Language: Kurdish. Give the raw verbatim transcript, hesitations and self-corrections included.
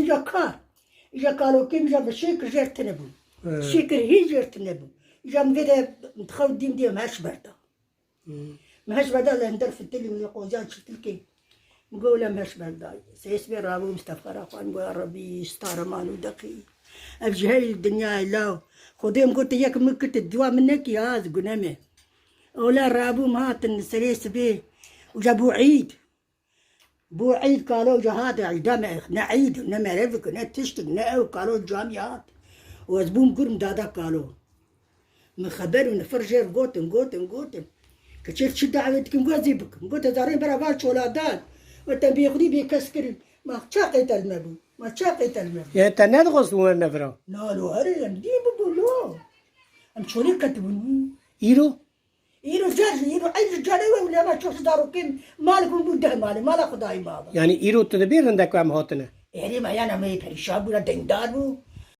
Îja kar. Îja kalokê min ja bi şêkir jêr tine bû. Şêkir hîn jêr tine bû. Îja min vê de xew dîm dîm heş berda. Min heş berda li hinder fitilî min ê qoziyan çitilkê. Min got, "Wele min heş berda." Sês bê rabû Mistefxera xwe, min got, "Ya Rebî, stara man û deqî. Ev ji her dinyayê law." Xwedê min got, "Yek min kit, diwa min nekî, ha, ez gune me." Ola rabûm hatin serê sibê. Uca bû îd. Bû îd kalo uca hate îda me, ne îd, ne merevik, ne tiştik, ne ew kalo camî hat. Û ez bûm gurim dada kalo. Min xeber û nifir jêr gotin, gotin, gotin. Keçê çi dawê dikim, got ez ê bikim. Got ez arê bera van çoladan. Got te bêxudî bê kes kirin. Ma çaxê te li me bû. Ma çaxê te li me bû. Yê te nedixwest û werne vira? Na lo herê em dî bibû lo. Em çolê ketibûn. Îro? Îro zer ji îro ey ji carê we û lema çoş zarokên malik hûn bû deh malê, mala Xwedayê mava. Yanî îro tu dibî rindek em hatine? Erê me yana me perîşan bûna, dengdar bû.